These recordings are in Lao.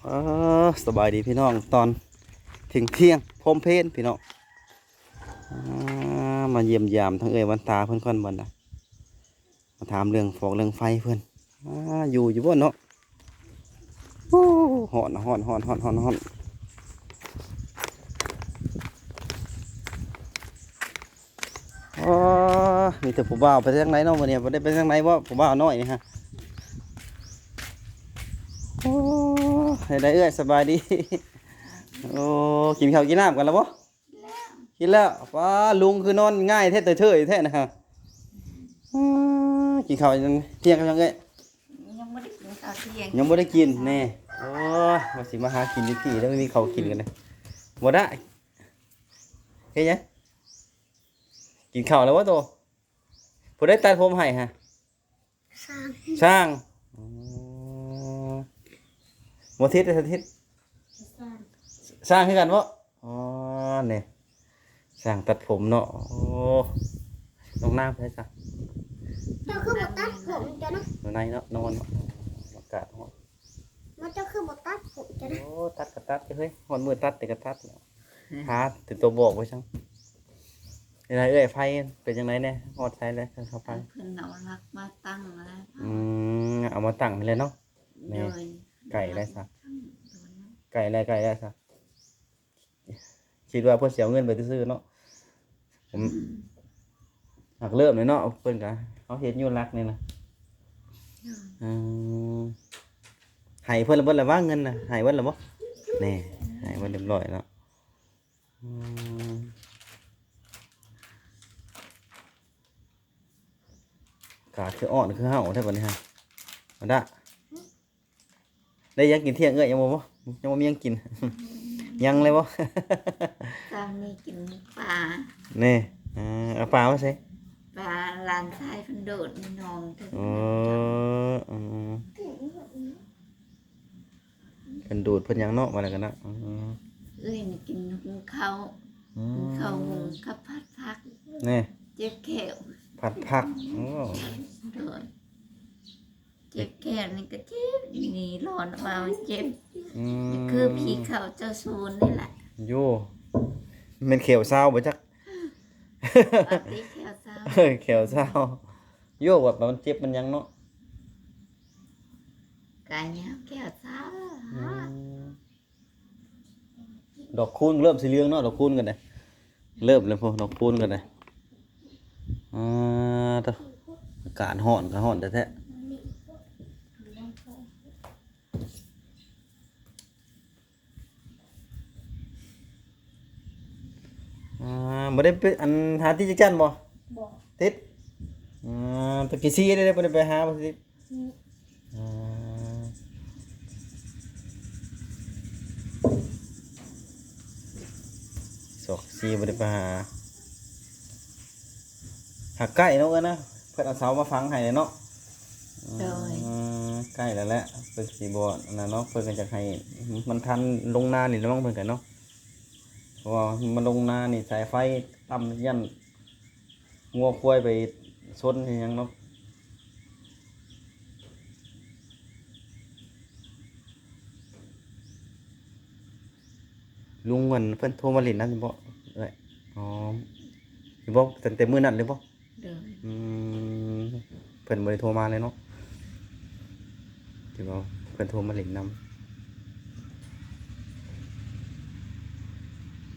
ເອີ ສະບາຍດີພີ່ນ້ອງ ຕອນທ່ຽງໆ ພົມເພນພີ່ນ້ອງ. ອ່າ ມາຢ້ຽມຢາມທາງເອື້ອຍວັນຕາເພິ່ນກ່ອນບັດນະ ມາຖາມເລື່ອງຟອກເລື່ອງໄຟເພິ່ນ. ອ່າ ຢູ່ ຢູ່ບໍ່ເນາະ? ໂອ້ ຮ້ອນ ຮ້ອນ ຮ້ອນ ຮ້ອນ ຮ້ອນ ຮ້ອນ. ອໍ ມີແຕ່ຜູ້ບ່າວ. ໄປທາງໃດເນາະມື້ນີ້? ບໍ່ໄດ້ໄປທາງໃດບໍ່ ຜູ້ບ່າວນ້ອຍນີ້ຮະ? ໂອ້ ໄດ້ເອື້ອຍ ສະບາຍດີ. ໂອ້ ກິນເຂົ້າກິນນ້ຳກັນແລ້ວບໍ່? ກິນແລ້ວ. ປ້າ ລຸງຄືນອນງ່າຍແທ້ ເຕີເທີຍແທ້ນະ. ອືມ ກິນເຂົ້າທ່ຽງກັນຍັງເອີຍ? ຍັງບໍ່ໄດ້ກິນເຂົ້າທ່ຽງ. ຍັງບໍ່ໄດ້ກິນແນ່. ໂອ້ຍ ວ່າຊິມາຫາກິນຢູ່ພີ້ ແລ້ວບໍ່ມີເຂົ້າກິນກັນເດ້. ບໍ່ໄດ້ ເຮັດຫຍັງ? ກິນເຂົ້າແລ້ວບໍ່ໂຕ? ຜູ້ໃດຕັດຜົມໃຫ້ຫະ? ຊ່າງ ຊ່າງ. ອໍ ບໍ່ທິດ ທິດ ຊ່າງ ຊ່າງຄືກັນບໍ່? ອໍ ນີ້ ຊ່າງຕັດຜົມເນາະ. ໂອ້ ນ້ອງນ້ຳໃສຊະ? ເຈົ້າຄືບໍ່ຕັດຜົມເຈົ້ານະ? ຢູ່ໃນເນາະ ນອນເນາະ ອາກາດຮ້ອນ. ມາ ເຈົ້າຄືບໍ່ຕັດຜົມເຈົ້ານະ? ໂອ້ ຕັດກໍຕັດເຮີ້ຍ ຮອດມື້ຕັດແຕ່ກໍຕັດ. ຫາແຕ່ຕົວບອກໄວ້ຊັ້ນ. ເປັນໃດເອື້ອຍ ໄຟເປັນຈັ່ງໃດແດ່? ຮອດໃສແລ້ວ ເຄື່ອງເຂົ້າໄຟ? ເພິ່ນເອົາຫຼັກມາຕັ້ງແລ້ວ. ອືມ ເອົາມາຕັ້ງນີ້ແຫຼະເນາະ. ແມ່ນ ໂດຍ ໃກ້ແລ້ວຊະ ໃກ້ແລ້ວ ໃກ້ແລ້ວຊະ. ຄິດວ່າເພິ່ນຊິເອົາເງິນໄປຊື່ໆເນາະ. ອືມ ຫາກເລີ່ມແລ້ວເນາະ ເພິ່ນກະ ເຮົາເຮັດຢູ່ຫຼັກນີ້ນະ. ອືມ ໃຫ້ເພິ່ນລະເບິດລະວ່າເງິນນະ ໃຫ້ເບິດລະບໍ່? ແນ່ ໃຫ້ເບິດຮຽບຮ້ອຍແລ້ວ. ອືມ ກາດຄືອ້ອນຄືເຫົ່າແທ້ບັດນີ້ຮະ ອັນດາ. ໄດ້ຫຍັງກິນທ່ຽງເອື້ອຍ? ຍັງບໍ່ ບໍ່ ຍັງບໍ່ມີຫຍັງກິນ ຍັງເລີຍບໍ່? ເຊົ້ານີ້ກິນປາ. ແນ່ ເອີ ເອົາປາມາໃສ? ປາ ຫຼານຊາຍເພິ່ນໂດດໃນໜອງ. ເອີ ເອີ ເພິ່ນດູດເພິ່ນຫຍັງເນາະ ວ່າແລ້ວກັນເນາະ. ອືມ ເອື້ອຍນີ້ກິນ ຫຸງເຂົ້າ ອືມ ຫຸງເຂົ້າ ຫຸງກັບຜັດຜັກ. ແນ່ ເຈັບແຂ້ວ ຜັດຜັກ. ໂອ້ ໂດຍ. ເຈັບແຂ້ວນີ້ກໍເຈັບ ນີ້ຮ້ອນອອກມາເຈັບ. ອືມ ຄືຜີເຂົ້າເຈົ້າສູນນີ້ແຫຼະ. ໂຢ ແມ່ນແຂ້ວຊາວບໍ່ຈັກ? ປາຕິແຂ້ວຊາວ ເອີ ແຂ້ວຊາວ. ໂຢ ແບບມັນເຈັບມັນຫຍັງເນາະ ກາຍຍາວແຂ້ວຊາວ. ອືມ ດອກຄູນເລີ່ມຊິເຫຼືອງເນາະ ດອກຄູນກັນເດ້ ເລີ່ມແລ້ວພຸ້ນ ດອກຄູນກັນເດ້. ອ່າ ໂທ້ ອາກາດຮ້ອນກໍຮ້ອນແທ້ໆ. ອ່າ ບໍ່ໄດ້ໄປ ອັນ ຫາຕິດຈັກຈັ່ນບໍ່? ບໍ່ ຕິດ. ອ່າ ຕະກີ່ຊີໄດ້ ບໍ່ໄດ້ໄປຫາບໍ່ຕິດ? ອືມ ອ່າ ສອກຊີບໍ່ໄດ້ໄປຫາ. ຫາກໃກ້ເນາະເອີຍນະ ເພິ່ນເອົາເສົາມາຝັງໃຫ້ເນາະ. ໂດຍ ອືມ ໃກ້ແລ້ວແຫຼະ ເພິ່ນຊິບໍ່ອັນນັ້ນເນາະ ເພິ່ນກໍຢາກໃຫ້ມັນທັນລົງນານີ້ແຫຼະມັງ ເພິ່ນກໍເນາະ. ເພາະວ່າມັນລົງນານີ້ສາຍໄຟຕ່ຳ ຢ້ານງົວຄວາຍໄປຊົນອີຫຍັງເນາະ. ລຸງ ອັນ ເພິ່ນໂທມາຫຼິ້ນນຳຢູ່ບໍ່ເອື້ອຍ? ອໍ ຢູ່ບໍ່ ຕັ້ງແຕ່ມື້ນັ້ນເລີຍບໍ່? ໂດຍ ອືມ ເພິ່ນບໍ່ໄດ້ໂທມາເລີຍເນາະ ທີ່ວ່າເພິ່ນໂທມາຫຼິ້ນນຳ.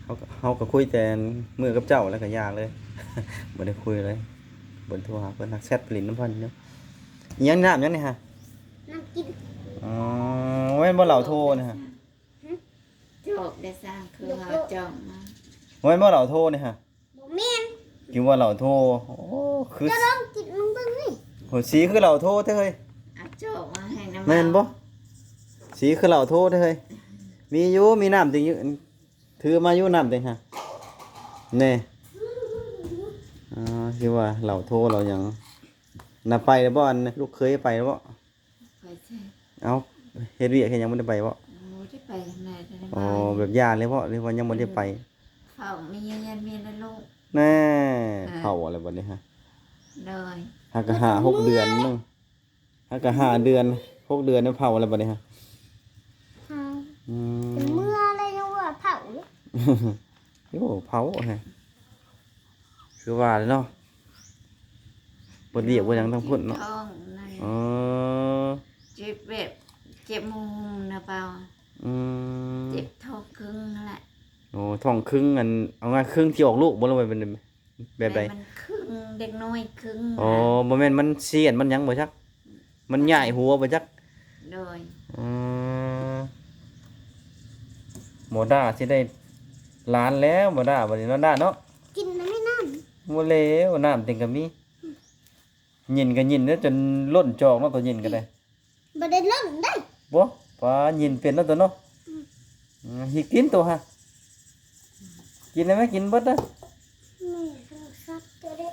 ເຮົາກໍ ເຮົາກໍຄຸຍແຕ່ມື້ກັບເຈົ້າ ແລ້ວກໍຢ່າເລີຍ ບໍ່ໄດ້ຄຸຍເລີຍ. ບໍ່ໄດ້ໂທຫາເພິ່ນ ຮັກແຊັດໄປຫຼິ້ນນຳເພິ່ນຢູ່. ອີຫຍັງ ນ້ຳຫຍັງນີ້ຫະ? ນ້ຳກິນ. ອໍ ແມ່ນບໍ່ເຫຼົ້າໂທນີ້ຫະ? ຫຶ? ຈອກໄດ້ສ້າງ ຄືເຮົາຈອກມາ. ແມ່ນບໍ່ເຫຼົ້າໂທນີ້ຫະ? ບໍ່ແມ່ນ. ກິນວ່າເຫຼົ້າໂທ. ໂອ້ ຄື ເຈົ້າລອງກິນເບິ່ງນີ້. ໂຫ ສີຄືເຫຼົ້າໂທແທ້ເຮີ້ຍ. ເອົາຈອກມາໃຫ້ນຳ. ແມ່ນບໍ່? ສີຄືເຫຼົ້າໂທແທ້ເຮີ້ຍ. ມີຢູ່ ມີນ້ຳຕິ ຖືມາຢູ່ ນ້ຳຕິຫະ. ແນ່ ອ່າ ຄືວ່າເຫຼົ້າໂທເຫຼົ້າຫຍັງ. ນະ ໄປແລ້ວບໍ່? ອັນ ລູກເຂີຍໄປແລ້ວບໍ່? ໄປໃສ? ເອົ້າ ເຮັດວຽກເຮັດຫຍັງບໍ່ໄດ້ໄປບໍ່? ບໍ່ໄດ້ໄປທາງໃດ. ອໍ ແບບຢ້ານເລີຍບໍ່ ຫຼືວ່າຍັງບໍ່ໄດ້ໄປ? ເຝົ້າເມຍ ຢ້ານເມຍແລະລູກ. ແນ່ ເອີ ເຖົ້າແລ້ວບັດນີ້ຫະ. ໂດຍ ຫາກະຫ້າຫົກເດືອນໜຶ່ງ ຫາກະຫ້າເດືອນຫົກເດືອນເຖົ້າແລ້ວບັດນີ້ຫະ. ເຖົ້າ ໂອ້ ເຜົາແຮງ ຄືວ່າແຫຼະເນາະ ເບິດວຽກເບິດຫຍັງທາງພຸ້ນເນາະ. ເຈັບທ້ອງນັ້ນ ອໍ ເຈັບແບບ ເຈັບໝູນະເປົາ. ອືມ ເຈັບທ້ອງຄຶງຫັ້ນແຫຼະ. ໂອ້ ທ້ອງຄຶງ ອັນ ເອົາງ່າຍຄຶງທີ່ອອກລູກບໍ່ ຫຼືວ່າເປັນ ແບບໃດ? ແບບມັນຄຶງ ເດັກນ້ອຍຄຶງ. ອໍ ນະ ບໍ່ແມ່ນມັນຊຽນມັນຫຍັງບໍ່ຈັກ ມັນຍ້າຍຫົວບໍ່ຈັກ. ໂດຍ ອືມ ບໍ່ດ້າຊິໄດ້ຫຼານແລ້ວ ບໍ່ດ້າບັດນີ້ເນາະ ດ້າເນາະ. ກິນແລ້ວແມ່ນ້ຳ ບໍ່ແລ້ວ ນ້ຳເຕັງກໍມີ. ຍິນກໍຍິນແລ້ວ ຈົນລົ້ນຈອກເນາະ ໂຕຍິນກໍໄດ້. ບໍ່ໄດ້ລົ້ນເດ້. ບໍ່ ປາຍິນເປັນແລ້ວໂຕເນາະ. ອືມ ອືມ ຫິກກິນໂຕຫະ ກິນໄດ້ໄໝ? ກິນເບິດເດີ. ນີ້ໂທລະສັບໂຕເດ້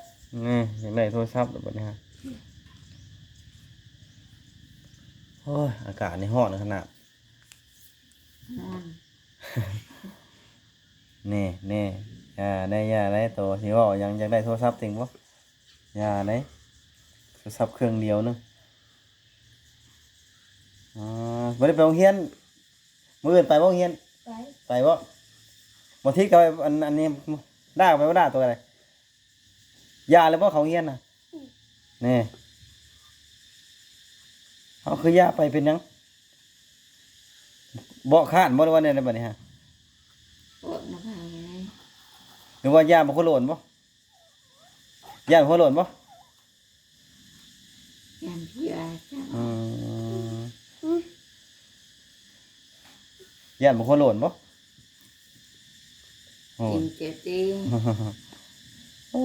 ນີ້ຢາກໄດ້ໂທລະສັບແລ້ວບັດນີ້ຫະ. ໂອ້ຍ ອາກາດນີ້ຮ້ອນຂະໜາດ ຮ້ອນ ແນ່ໆ ຢ່າໄດ໋ ຢ່າໄດ໋ ໂຕຊິເວົ້າຫຍັງ ຢາກໄດ້ໂທລະສັບເຕັງບໍ່? ຢ່າເດ້ ໂທລະສັບເຄື່ອງດຽວໜຶ່ງ. ອ່າ ບໍ່ໄດ້ໄປໂຮງຮຽນ ມື້ອື່ນໄປບໍ່ໂຮງຮຽນ? ໄປ ໄປບໍ່? ບໍ່ທິດກໍໄປ ອັນ ອັນນີ້ ດ້າໄປບໍ່ ດ້າໂຕໃດ? ຢ່າແລ້ວບໍ່ເຂົ້າໂຮງຮຽນນະ? ອືມ ແນ່ ເຮົາຄືຢ່າໄປເປັນຫຍັງ? ບໍ່ ຄ້ານບໍ່ ຫຼືວ່າແນວໃດບັດນີ້ຫະ? ປວດໜ້າຜາກໄງ ຫຼືວ່າຢ້ານບໍ່ຄົນໂລນບໍ່? ຢ້ານຫົວໂລນບໍ່? ຢ້ານເຜື່ອ ອືມ ອືມ ຢ້ານບໍ່ຄົນໂລນບໍ່? ໂອ້ ກິນເຈຕິ ໂອ້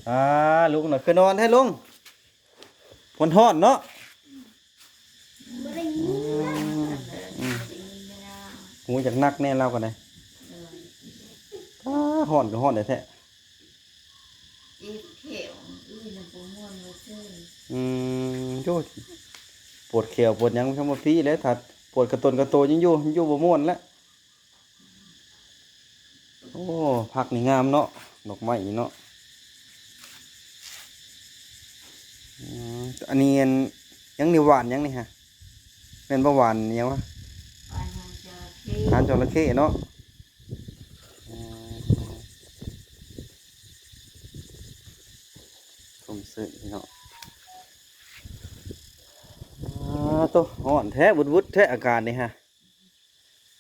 ອ່າ ລຸງນະຄືນອນແທ້ລຸງ. ມັນຮ້ອນເນາະ ບໍ່ໄດ້ຍິນນະ ອືມ ຫູຢາກໜັກແນ່ລາວກໍໄດ້. ໂດຍ ອ້າ ຮ້ອນກໍຮ້ອນແທ້ໆ ເຈັບແຂ້ວ ອືມ ບໍ່ມ່ວນວ່າຊັ້ນ ອືມ ໂອ້ຍ ປວດແຂ້ວປວດຫຍັງ ທຳມະປີແຫຼະ ຖ້າປວດກະຕົນກະໂຕຍັງຢູ່ ຢູ່ບໍ່ມ່ວນແຫຼະ. ໂອ້ ຜັກນີ້ງາມເນາະ ດອກໄມ້ນີ້ເນາະ. ອືມ ອັນນີ້ ອັນ ຫຍັງນີ້ ຫວ່ານຫຍັງນີ້ຫະ? ແມ່ນບໍ່ ຫວ່ານຫຍັງວະ? ຫວ່ານຫາງຈໍລະເຂ ຫາງຈໍລະເຂເນາະ. ອືມ ຊົມຊື່ນພີ່ນ້ອງ. ອາ ໂຕ ຮ້ອນແທ້ ວຶດໆ ແທ້ ອາກາດນີ້ຫະ.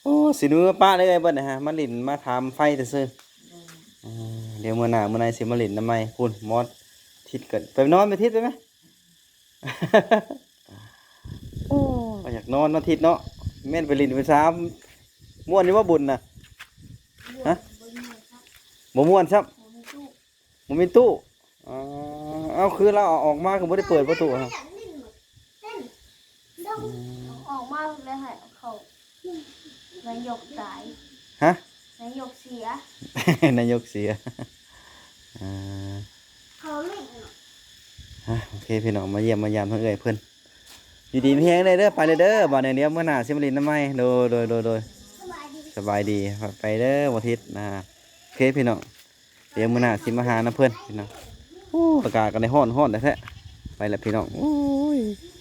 ໂອ້ ຊິໜູປະເລີຍເບິດນະຫະ ມາຫຼິ້ນມາຖາມໄຟແຕ່ຊື່. ໂດຍ ອ່າ ດຽວມື້ໜ້າມື້ໃນຊິມາຫຼິ້ນນຳໃໝ່. ພຸ້ນ ໝໍທິດກໍໄປນອນ ໄປທິດໄປໄໝ? ໂອ້ ຢາກນອນເນາະທິດເນາະ. ແມ່ນໄປຫຼິ້ນໄປສາ ມ່ວນຢູ່ບໍ່ບຸນນະ? ຮະ? ບໍ່ມ່ວນຊ້ຳ ບໍ່ມີຕູ້. ອໍ ເອົາ ຄືລາວເອົາອອກມາ ຄືບໍ່ໄດ້ເປີດປະຕູຫະ? ອືມ ອອກມາແລ້ວໃຫ້ເຂົານາຍົກຕາຍ. ຮະ? ນາຍົກເສຍ ນາຍົກເສຍ. ອ່າ ເຂົາຫຼິ້ນເນາະ. ຮະ ໂອເຄ ພີ່ນ້ອງ ມາຢ້ຽມມາຢາມທາງເອື້ອຍເພິ່ນ ຢູ່ດີມີແຮງເດີ ເດີ ໄປເລີຍເດີ. ບາດນີ້ດຽວມື້ໜ້າຊິມາຫຼິ້ນນຳໃໝ່. ໂດຍ ໂດຍ ໂດຍ ໂດຍ ສະບາຍດີ ສະບາຍດີ ໄປເດີ ບໍ່ທິດນະ. ໂອເຄ ພີ່ນ້ອງ ດຽວມື້ໜ້າຊິມາຫານຳເພິ່ນພີ່ນ້ອງ. ໂອ້ ອາກາດກໍໄດ້ຮ້ອນ ຮ້ອນແທ້ໆ. ໄປລະພີ່ນ້ອງ ໂອ້ຍ.